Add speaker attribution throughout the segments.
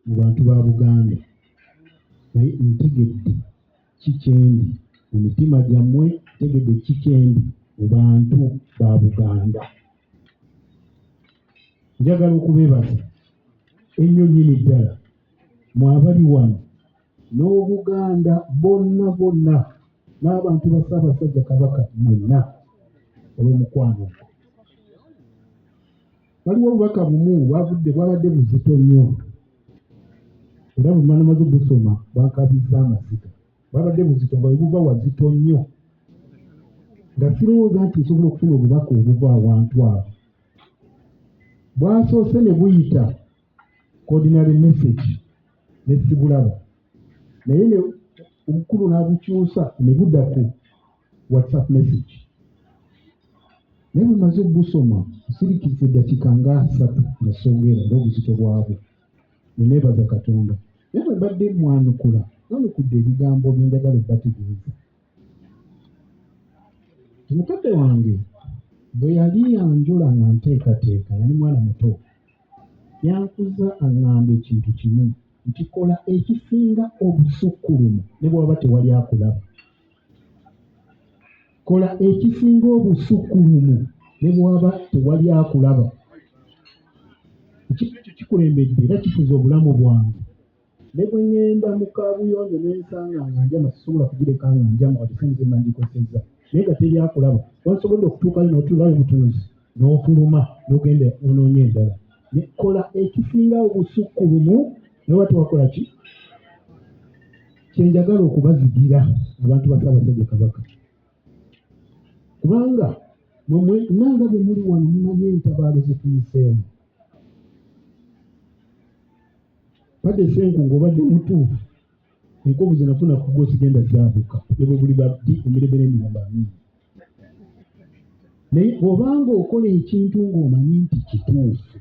Speaker 1: Mu bantu ba Buganda, naye ntegedde ki kyendi mu mitima gyammwe, ntegedde ki kyendi mu bantu ba Buganda. Njagala okubeebaza ennyo nnyini ddala mwe abali wano n'Obuganda bonna bonna n'abantu ba Ssaabasajja Kabaka mwenna olw'omukwano ogwo. Waliwo obubaka bumu bwavudde bwabadde buzito nnyo era bwe namaze obusoma bwankabizza amaziga. Bwabadde buzito nga we buva wazito nnyo nga sirowooza nti nsobola okufuna obubaka obuva awantu awo. Bwasoose ne buyita ku ordinary message ne sibulaba naye ne omukulu n'abukyusa ne budda ku WhatsApp message. Naye bwe mmaze okubusoma nsirikiza eddakiika nga 30 nga soogera olw'obuzito bwabwo ne neebaza Katonda. Naye bwe mbadde mwanukula, nwanukudde ebigambo bye njagala obbategeeza. Nti mukadde wange bwe yali anjula nga nteekateeka nga ndi mwana muto, yankuza aŋŋamba ekintu kimu nti kola ekisinga obusukkulumu ne bw'aba tewali akulaba. Kola ekisinga obusukkulumu ne bw'aba tewali akulaba. Ekintu ekyo kikulembedde era kifuze obulamu bwange. Ne bwe ŋŋenda mu kaabuyonjo ne nsanga nga njama sisobola kugireka nga njama wadde ssente ze mba ngikozesezza naye nga teri akulaba. Wandisobodde okutuukayo n'otunulayo obutunuzi n'ofuluma n'ogenda onoonya endala. Ne kola ekisinga obusukkulumu ne bw'oba tewakola ki? Kye njagala okubazigira abantu ba Ssaabasajja Kabaka kubanga mwe mwenna nga bwe muli wano mumanyi entabaalo ze tuyiseemu. Padde Ssenkungu obadde mutuufu, enkovu ze nafuna ku ggwo sigenda zaabuka ne bwe buliba ddi emirembe n'emirembe amiina. Naye bw'obanga okola ekintu ng'omanyi nti kituufu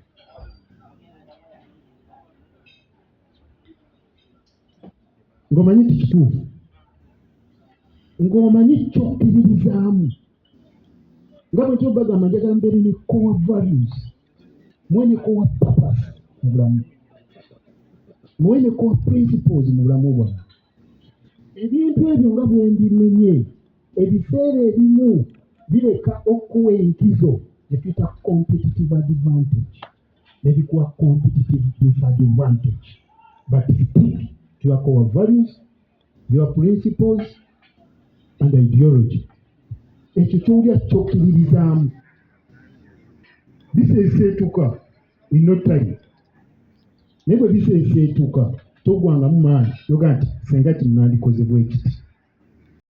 Speaker 1: ng'omanyi nti kituufu ng'omanyi kyokkiririzaamu nga bwe ntyo bagamba njagala mbeere ne core values muwe ne core purpose mu bulamu muwe ne core principles mu bulamu bwammwe. Ebintu ebyo nga bwe mbimenye ebiseera ebimu bireka okukuwa enkizo gye tuyita competitive advantage ne bikuwa competitive disadvantage but stick to your core values, your principles and ideology. Ekyo ky'owulira kyokkiririzaamu biseeseetuka in no time naye bwe biseeseetuka toggwangamu maanyi noga nti senga kino nandikoze bwe kiti.